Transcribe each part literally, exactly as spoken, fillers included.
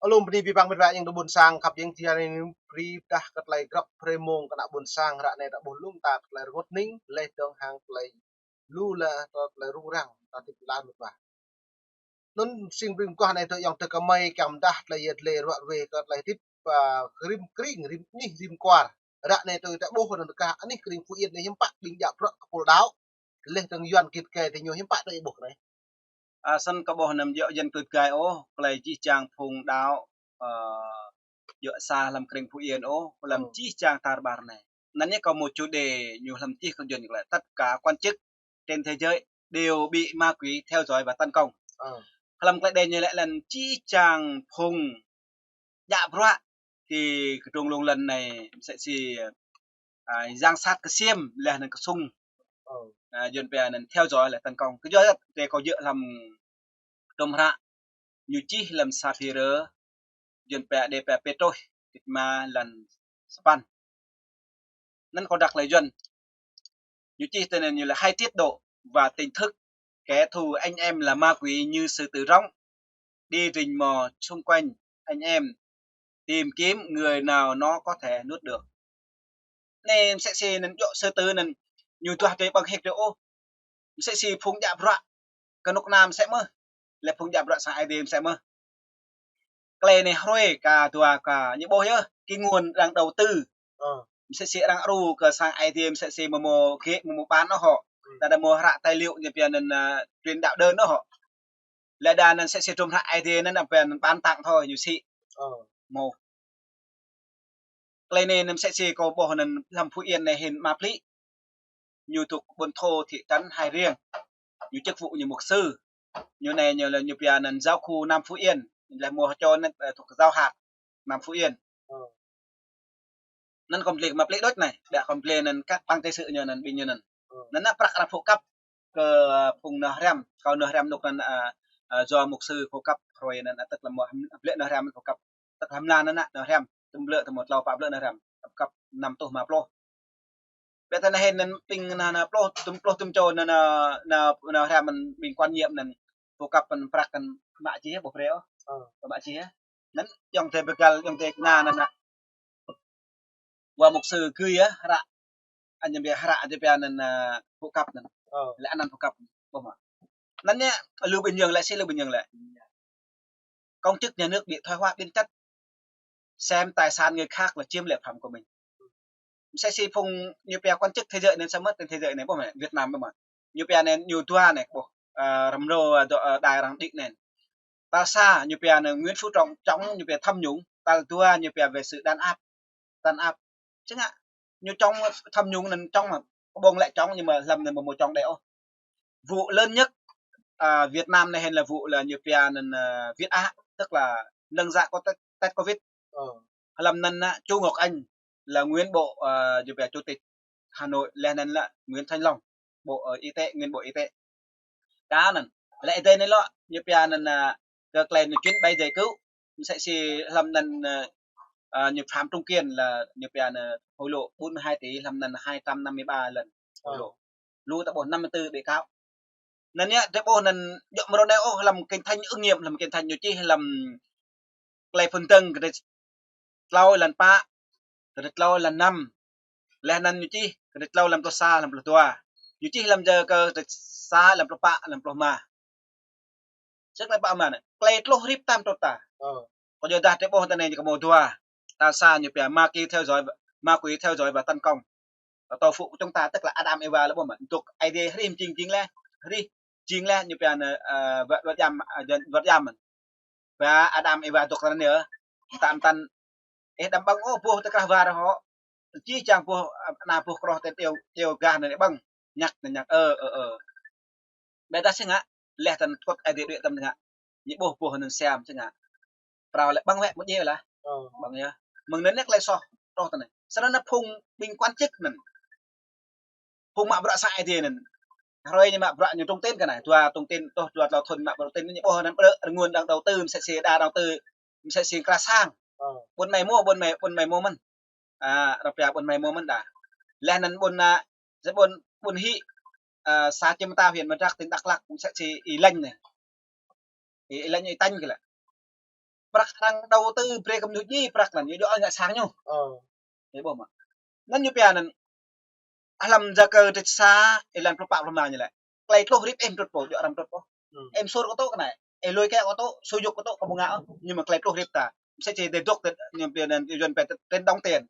Alum bơni abih bang met wa ayŏng adơi ƀuôn sang khăp jing, tơdah anai brơi pơdah kơ tơlơi grăp hrơi mông kơ ană ƀuôn sang ră anai ta ƀuh lŏm ta kơ tơlơi rơngot hning, laih dơ̆ng hăng tơlơi lu lă, tơlơi rŭng răng, ta hơdip lăm met wa. Anŭn sĭt brơi kơ anai tơ ayŏng adơi kơmơi kiăng pơdah tơlơi yet lĕ ruă ruê kơ tơlơi hơdip, a, rĭm kring, rĭm anih, rĭm kwar. Ră anai tơ ta ƀuh anŭn kơ anih kring Phú Yên anai hiư̆m pă ƀing djă bruă kơ pô đaŏ. Laih dơ̆ng Yuan git gai tơ ñu hiư̆m pă tơ ih ƀuh anai. A, sĭt kơ ƀuh anăm djơ̆ Yuan git gai ôh, tơlơi jih jang phung đaŏ, a, djơ̆ sa lăm kring Phú Yên ôh, lăm jih jang tar ƀar anai. Anŭn ñu kơ một chủ đề ñu lăm jih kơ Yuan git gai. Tất cả quan chức trên thế giới đều bị ma quỷ theo dõi và tấn công. Lăm tơlơi đen ñu lĕ lăm jih jang phung djă bruă kơ kơdrung lông lăn anai mơsĕ si, a, yang sat kơsem laih anŭn kơsung. A, Yuan pia anŭn theo dõi laih tấn công. Kơ yua tơ kâo djơ̆ lăm hrŏm hră ñu čih lăm Sapphira, Yuan pia đe pia Pêtrôs, kĭt ma lăn sapăn. Anŭn kâo đŏk lĕ Yuan. Ñu čih tơ anŭn ñu lĕ: Hãy tiết độ và tỉnh thức, kẻ thù anh em là ma quỷ như sư tử rống, đi rình mò xung quanh anh em, tìm kiếm người nào nó có thể nuốt được. Anai mơsĕ si anŭn djơ̆ sư tử anŭn ñu duah tơ ƀơ̆ng hĭk tơ ôh. Mơsĕ si phung djă bruă kơ kơnuk kơna mơsĕ mơ̆n. Lĕ phung djă bruă sang Aê Diê mơsĕ mơ̆n. Tơlơi anai hrơi kơ dua kơ ñu ƀuh yơh, cái nguồn đang đầu tư. Mơsĕ si arăng đru kơ sang Aê Diê mơsĕ si mơ̆ mơ̆ ghê mơ̆ mơ̆ ƀan ôh hŏ. Ta đa mơ̆ hră tài liệu ñu pia anŭn, a, truyền đạo đơn ôh hŏ. Lĕ đa anŭn mơsĕ si hrŏm hră Aê Diê anŭn pia anŭn ƀan tặng thôi, ñu sĭ. Mơ̆. Tơlơi anai anŭn mơsĕ si kâo ƀuh anŭn lăm Phú Yên anai hĭn mă plĭ. Ñu thuộc ƀôn thôn thị trấn Hai Riêng. Ñu chức vụ ñu mục sư. Ñu anai ñu lĕ ñu pia anŭn giáo khu Nam Phú Yên. Lĕ mơ̆ hơčô anŭn, ơ, thuộc giáo hạt Nam Phú Yên. Anŭn kâo plĭ mă plĭ đôč anai. Đa kâo plĭ anŭn các băng tây sự ñu anŭn ƀing ñu anŭn. Anŭn ană prăk arăng phổ cập kơ phung nao hriăm. Kâo nao hriăm anŭn anŭn, a, a, yua mục sư phổ cập hrơi anŭn, a, tức là mơ̆ hăm-, blĕ nao hriăm phổ cập. Tức là hăm lan anŭn, nao hriăm. Tơm blĕ tơm mơ̆ tlâo pă blĕ nao hriăm. Phổ cập năm tuh ma pluh. Ƀĕ tơ anai hĭn anŭn ƀing anŭn, anŭn pluh, tơm pluh tơm čô anŭn, anŭn, anŭn, anŭn hriăm anŭn ƀing quan niệm anŭn phổ cập anŭn prăk anŭn mă čih ƀuh brơi ôh. Mă čih. Anŭn ayŏng adơi pơgăl, ayŏng adơi kơna anŭn. Wa mục sư gui yơh, hră. Anŭn ñu pia hră, ñu pia anŭn, a, phổ cập anŭn. Lĕ anŭn phổ cập, ƀuh mơ̆. Anŭn ñu, lu ƀing ñu lĕ si, lu ƀing ñu lĕ. Công chức nhà nước bị thoái hóa biến chất, xem tài sản người khác là chiếm lệ phẩm của mình. Mơsĕ si phung ñu pia quan chức thế giới anŭn samơ̆ trên thế giới anai ƀuh mơ̆, Việt Nam ƀuh mơ̆. Ñu pia anŭn ñu dua anai ƀuh, a, răm rô, a, dŏ, a, đài arăng đĭ anŭn. Tal sa ñu pia anŭn Nguyễn Phú Trọng chống ñu pia tham nhũng, tal dua ñu pia về sự đàn áp, đàn áp. Chứ ngă, ñu chống tham nhũng anŭn chống mơ̆, kơ ƀơ̆ng lĕ chống nhưng mà lăm anŭn mơ̆ mơ̆ chống đơi ôh. Vụ lớn nhất, à, Việt Nam anai hĭn là vụ là ñu pia anŭn, à, Việt Á, tức là nâng giá có Tết, Tết Covid. Lăm anŭn, à, Chu Ngọc Anh là nguyên bộ, à, ñu pia chủ tịch Hà Nội, laih anŭn là Nguyễn Thanh Long, bộ, ờ, y tế, nguyên bộ y tế. Kơ anŭn. Lĕ Ơi Adai anai lŏ, ñu pia anŭn, a, kơ tơlơi anŭn chuyến bay giải cứu. Mơsĕ si lăm anŭn, a, a, ñu Phạm Trung Kiên là ñu pia anŭn hối lộ bốn mươi hai tỷ, lăm anŭn hai trăm năm mươi ba lần hối lộ. Lu ta ƀuh năm mươi tư bị cáo. Anŭn yơh, ta ƀuh anŭn djơ̆ mơ̆ ră anai ôh, lăm Kinh Thánh ứng nghiệm, lăm Kinh Thánh ñu čih lăm Tơlơi Phŭn Dơ̆ng kơđi tlâo lăn pă, kơđi tlâo lăn năm. Laih anŭn ñu čih, kơđi tlâo lăn pluh sa, lăn pluh dua. Ñu čih lăm jơ kơ kơđi sa, lăn pluh pă, lăn pluh rơma. Sĭt tơlơi pă rơma anai. Tơlơi tluh rĭm tam trut ta. Kơ yua dah ta ƀuh tơ anai ñu kơ mơ̆ dua. Tal sa ñu pia ma quỷ theo dõi, ma quỷ theo dõi và tấn công. Tổ phụ của chúng ta tức là Adam Eva lĕ ƀuh mơ̆. Dŏ Ơi Adai hrih jing jing laih. Hrih jing laih ñu pia anŭn, ơ, wơ̆t, wơ̆t jam, ơ, wơ̆t jam. Ba Adam Eva dŏ tơ anai yơh. Tam tăn. Ih đăm ƀơ̆ng ôh boh tơkrah war hŏ. Jih jang boh, ơ, ană boh kroh tơ iâu, iâu gah anŭn ƀơ̆ng. Ñăk, anŭn ñăk. Ơ, ơ, ơ. Ƀĕ dah si ngă. Laih tăn kŏt Ơi Adai đuaĭ tăm ngă. Ñu ƀuh boh anŭn siam si ngă. Phrâo lĕ ƀơ̆ng wĕ mơ̆ djơ̆ lah. Ƀơ̆ng yơh. Mơ̆ng anŭn nĕ tơlơi soh. Truh tơ anai. Sơnăn anŭn phung ƀing quan chức anŭn. Phung mă bruă sang Ơi Adai anŭn. Hrơi ñu mă bruă ñu trung tín kơ anai. Dua trung tín, truh dua tlâo thŭn mă bruă trung tín ñu ƀuh anŭn ƀrư̆ rơngun đang đầu tư, mơsĕ si đa đang đầu tư, mơsĕ si krah sang. Ƀôn mơi mơ̆, ƀôn mơi, ƀôn mơi mơ̆ mơ̆n. A, ră pia ƀôn mơi mơ̆ mơ̆n đa. Laih anŭn ƀôn, a, ƀôn, ƀôn Hĭ, a, xã Čư̆ Mơta huyện Mơdrăk tỉnh Đắk Lắk, mơsĕ si Y Lênh anai. Y, Y Lênh Y Tênh kơ lĕ. Prăk arăng đầu tư brơi kơ mơnuih djai prăk anŭn, ñu djơ̆ ngă sang ñu. Ơ. Ih ƀuh mơ̆. Anŭn ñu pia anŭn, hlăm Yakơ dêh sa, êlan pluh pă pluh rơma ñu laĭ. Tơlơi tluh rĭp ih mtrŭt pô, djơ̆ arăng mtrŭt pô. Hmm. Ih mơsur kơ tŭ kơ anai. Ih lui kĕ kơ tŭ, sui yŭk kơ tŭ kơ ƀu ngă ôh. Nhưng mà tơlơi tluh rĭp ta. Msĕ si dêh dŏ tơ, ñu pia anŭn, Yuan pia tơ, trên đồng tiền.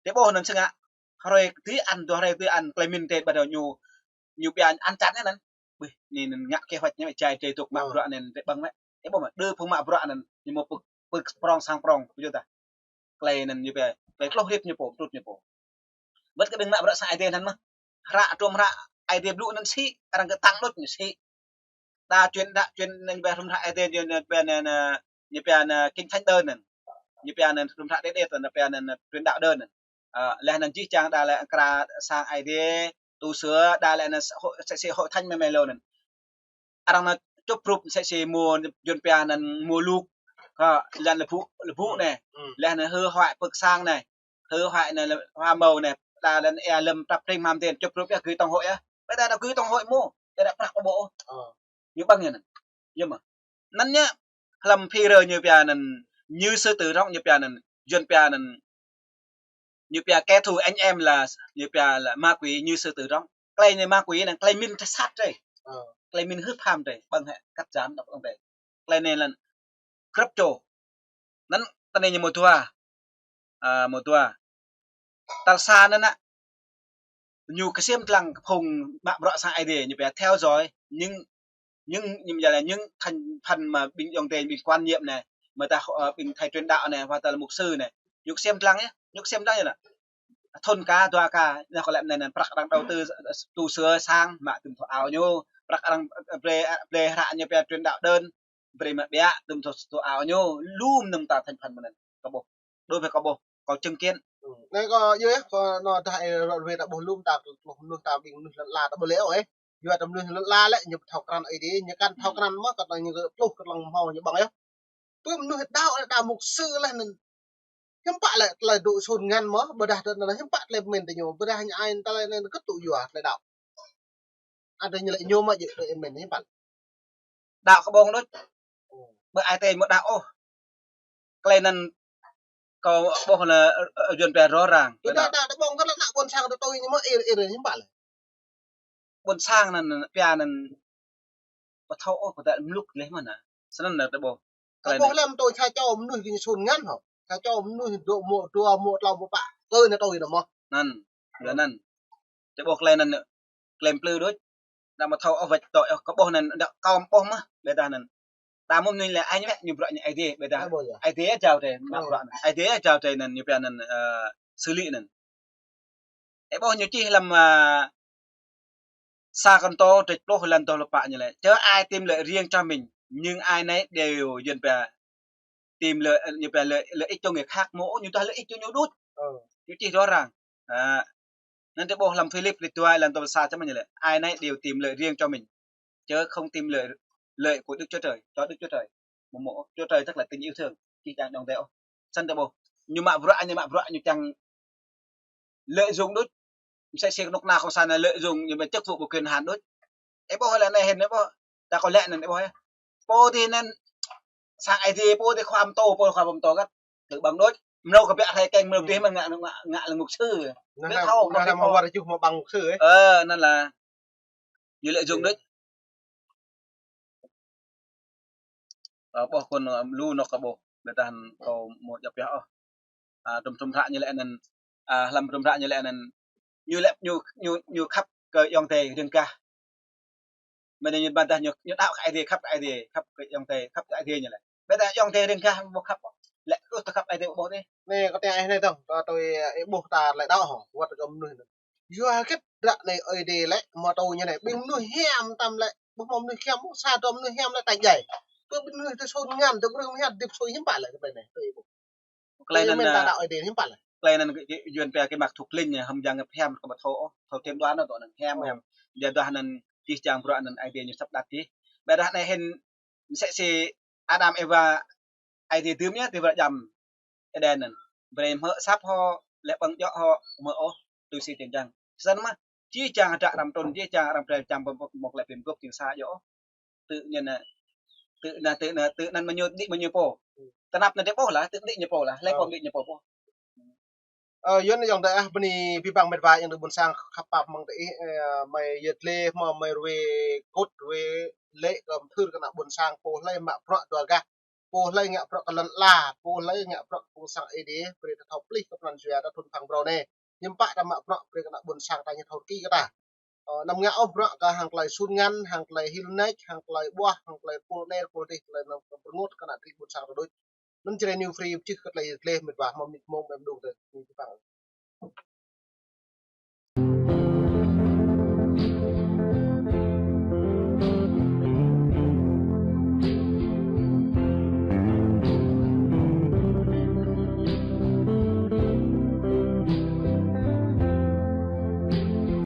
Ih ƀuh anŭn sĭt ngă. Hrơi tui ăn, dua hrơi tui ăn, tơlơi min tê bắt đầu ñu, ñu pia ăn chặn anŭn. Ƀih, anai anŭn ngă kế hoạch ñu, jai, jai dŏ mă bruă anŭn, tê ƀơ̆ng mơ̆. Ih ƀuh mơ̆, đơ phung mă bruă anŭn, ñu mơ̆ pơ̆k, pơ̆k prong sang prong, ƀu djơ̆ ta. Tơlơi anŭn ñu pia, tơlơi tluh rĭp ñu pô, mtrŭt ñu pô. Wơ̆t kơ ƀing mă bruă sang Ơi Adai anŭn mơ̆. Hră, trum hră, Ơi Adai blŭ anŭn sĭ, arăng kơ tăng đôč ñu sĭ. Đa truyền đạo, truyền anŭn ñu pia trum hră Ơi Adai, ñu, ñu pia anŭn, ñu pia anŭn, kinh thánh đơn anŭn. Ñu pia anŭn trum hră Tết Đêt, ñu pia anŭn truyền đạo đơn anŭn. Ơ, laih anŭn jih jang đa lĕ kră sang Ơi Adai, tu sửa, đa lĕ anŭn hội, sẽ, sẽ hội thánh mơ̆ mơ̆ lô anŭn. Arăng anŭn čŏp rup msĕ si mơ̆ Yuan pia anŭn mơ̆ Luk. Kơ, laih anŭn lĕ ƀu, lĕ ƀu anai. Hmm. Laih anŭn hư hoại pơ̆k sang anai. Hư hoại anŭn lĕ hoa màu anai. Đa lĕ anŭn êa lơ̆m trăp tring hmam ten čŏp rup yơh gửi tổng hội yơh. Ƀiădah đa gửi tổng hội mơ̆. Ƀiădah prăk kơ ƀô̆. Ơ. Ñu ƀơ̆ng ñu anŭn. Yơh mơ̆. Anŭn ñu, hlăm Phi-e-rơ ñu pia anŭn, như sư tử rŏng ñu pia anŭn, Yuan pia anŭn, ñu pia kẻ thù anh em là, ñu pia là ma quỷ như sư tử rŏng. Tơlơi anai ma quỷ anŭn, tơlơi min tơsat rai. Ơ. Tơlơi min hưp ham rai, ƀơ̆ng hĕ, cắt giảm độc ông rai. Tơlơi anai lĕ crypto. Anŭn, tơlơi anai ñu mơ̆ dua. Ơ, mơ̆ dua. Tal sa anŭn anŭn. Ñu ksiêm dlăng kơ phung mă bruă sang Ơi Adai, ñu pia theo dõi những, những, ñu pia là những thành phần mà ƀing ayŏng adơi, ƀing quan niệm anai, mơ̆ ta, ơ, ƀing thầy truyền đạo anai, hoặc là mục sư anai. Ñu ksiêm dlăng yơh, ñu ksiêm dlăng yơh anŭn. Thŭn ka, dua ka, anai kơ lĕ anai, anai, prăk arăng đầu tư, tu sửa sang, mă tŭm thâo ao ñu, prăk arăng, ơ, brơi, ơ, brơi hră ñu pia truyền đạo đơn, brơi mă ƀiă, tŭm thâo, thâo ao ñu, lu mơnơ̆ng ta thành phần mơ̆n anŭn. Kơ ƀuh. Đối với kơ ƀuh, kơ chứng kiến. Hmm. Anai kơ yơh, kơ anŭn dah ih rŏt wơ̆t ta ƀuh lu mơta, lu mơnuih ta ƀing mơnuih lŏn ala ta ƀuh lĕ ôh. Yua ta mơnuih lŏn ala lĕ ñu thâo krăn Ơi Adai, ñu kăn thâo krăn mơ̆, kơ anŭn ñu kơ tluh kơ lăng hmâo ñu ƀơ̆ng yơh. Tui mơnuih đaŏ lĕ đa mục sư lĕ anŭn. Hiư̆m pă lĕ tơlơi dŏ sôn ngăn mơ̆, ƀôdah tơlơi anŭn hiư̆m pă tơlơi min tơ ñu, ƀôdah ñu ai tơlơi anŭn kơ tŭ yua tơlơi đaŏ. Ada ñu lĕ ñu mă jĕ tơlơi min hiư̆m pă. Đaŏ kơ ƀơ̆ng đôč. Ƀơi ai tê mơ̆ đaŏ ôh. Tơlơi anŭn kơ ƀuh anŭn, ơ, ơ, Yuan pia rõ ràng. Ih đaŏ, đaŏ, đaŏ ƀơ̆ng kơ lĕ ană ƀôn sang tơ tui ñu mơ̆ ir, ir hiư̆m pă lĕ. Ƀôn sang anŭn, pia anŭn, ƀu thâo ôh, ƀu thâo mluk leh mơ̆n anŭn. Snăn anŭn tơ ƀuh. Tơ ƀuh lĕ mơ̆ tui sa čô mơnuih kơ ñu sôn ngăn hŏ. Sa čô mơnuih dŏ mơ̆, dua mơ̆, tlâo mơ̆, pă. Tui anŭn tui anŭn mơ̆. Anŭn, yua anŭn. Tơ ƀuh tơlơi anŭn, tơlơi plư đôč. Đa mơ̆ thâo ôh wĕč tŏ, ơ, kơ ƀuh anŭn, đa kâo ƀuh mơ̆, ƀiădah anŭn. Đa mơ̆ mơnuih lĕ ai ñu wĕ ñu bruă ñu Ơi Adai, ƀiădah. Ơ, ƀuh yơh. Ơi Adai jao tê, mă bruă anŭn. Ơi Adai jao tê anŭn, ñu pia anŭn, ơ, xử lý anŭn. Ih ƀuh ñu čih hlăm, ơ, sa Kôrintô dêh pluh êlan dua pluh pă ñu laĭ. Chớ ai tìm lợi riêng cho mình, nhưng ai nấy đều Yuan pia tìm lợi, ơ, ñu pia lợi, lợi ích cho người khác, mơ̆ ôh ñu dah lợi ích cho ñu đôč. Ơ. Ñu čih rõ ràng. Ơ. Anŭn tơ ƀuh hlăm Philip dêh dua êlan dua pluh sa čăm ñu laĭ. Ai nấy đều tìm lợi riêng cho mình, chớ không tìm lợi, lợi của Đức Chúa Trời, cho Đức Chúa Trời. Mơ̆ mơ̆, Chúa Trời tức là tình yêu thương. Či čang dŏng tê ôh. Snăn tơ ƀuh. Ñu mă bruă, ñu mă bruă, ñu čang lợi dụng đôč. Msĕ si kơnuk kơna cộng sản anai lợi dụng ñu mă chức vụ và quyền hạn đôč. Ih ƀuh lĕ anai hĭn ih ƀuh. Ta kơ lĕ anŭn ih ƀuh yơh. Pô dih anŭn sang Ơi Adai, pô dih khua pơtô, pô khua pơtô kăt. Tơ ƀơ̆ng đôč. Mrâo kơ biă hrơi keng, mrâo dih mơ̆n ngă, ngă, ngă lĕ mục sư. Anŭn ƀiă anŭn, thâo, anŭn ƀiă anŭn thâo. Mơ̆ wơr juh mơ̆ ƀơ̆ng mục sư, ơ. Ơ, anŭn lah. Ñu lợi dụng đôč. Ơ, ƀuh kơ anŭn, ơ, lu anŏ kơ ƀuh, ƀiădah kâo mơ̆ djŏp yơh ôh. Ơ, tơm, tơm hră ñu laĭ anŭn, ơ, hlăm tơm hră ñu laĭ anŭn, ñu laĭ ñu, ñu, ñu khăp kơ ayŏng adơi riêng gah. Mơ̆ ñu ƀơdah ñu, ñu đaŏ kơ Ơi Adai, khăp kơ Ơi Adai, khăp kơ ayŏng adơi, khăp kơ Ơi Adai ñu laĭ. Ƀiădah ayŏng adơi riêng gah ƀu khăp ôh. Laĭ ôh tơ khăp Ơi Adai ƀu ƀuh dih. Anai kơ tơlơi anai dơ̆ng, tơ tui ih ƀuh ta tơlơi đaŏ hŏ, wơ̆t tơ kơ mơnuih anŭn. Yua hơget ră anai Ơi Adai lĕ, mơ̆ tui ñu anai, ƀing mơnuih hiam tam lĕ, ƀuh mơ̆ mơnuih hiam, sa tơ mơnuih hiam lĕ ta djai. Tơ ƀing mơnuih tơ sôn ngăn, tơ ƀing mơnuih hơdip sui hiư̆m pă lĕ tơlơi anai, tui ih ƀuh. Tơlơi anŭn, mơ̆n ta ơ, đaŏ Ơi Adai hiư̆m pă lĕ. Tơlơi anŭn kơ, kơ Yuan pia kơ mă thuộc linh anai, hăm jang ngă hiam kơ ƀu thâo ôh, thâo thêm đoán anŭn tơ anŭn hiam, ơ, hiam. Ƀiădah anŭn, jih jang bruă anŭn Ơi Adai ñu sắp đặt jih. Ƀiădah anai hĭn msĕ si Adam Êwa, Ơi Adai dưm yơh, tơ wơ̆t djam Êđen anŭn. Brơi hmư̆ asăp hŏ, lĕ ƀơ̆ng djŏ hŏ, hmư̆ ôh, tui si čeng čang. Snăn mơ̆, jih jang hră arăng trŭn, jih jang arăng brơi čăm pơmŏk, pơmŏk lĕ pơmgŏp jing sa djŏ ôh. Tơ anŭn, tơ anŭn, tơ anŭn, tơ anŭn mơ̆ ñu đĭ mơ̆ ñu pô. tơnap anai dih ƀuh lah, tơdih ñu pô lah, hlơi pô dih ñu pô ƀuh. Ơ, Yuan ayŏng adơi ah, bơni abih bang met wa ayŏng adơi ƀôn sang khăp pap mơ̆ng adih, ơ, mơi yơh tlê hmâo mơi ruai kut ruai lĕ kơ mơthưr kơ ană ƀôn sang pô hlơi mă bruă dua gah, pô hlơi ngă bruă kơ lŏn ala, pô hlơi ngă bruă kơ kông sang Ơi Adai, brơi ta thâo plih kơ pran jua ta thun phang brâo anai. Hiư̆m pă ta mă bruă brơi kơ ană ƀôn sang ta ñu thâo ki kơ ta. Ơ, anăm ngă ôh bruă kơ hăng tơlơi sun ngăn, hăng tơlơi hil nač, hăng tơlơi ƀuah, hăng tơlơi pul anai, pul adih, tơlơi anăm pơrơngot kơ ană adih ƀôn sang ta đôč. Anŭn Jrai New Free pơčih kơ tơlơi yơh tlê met wa hmâo mơnit mông ƀem đung tơ.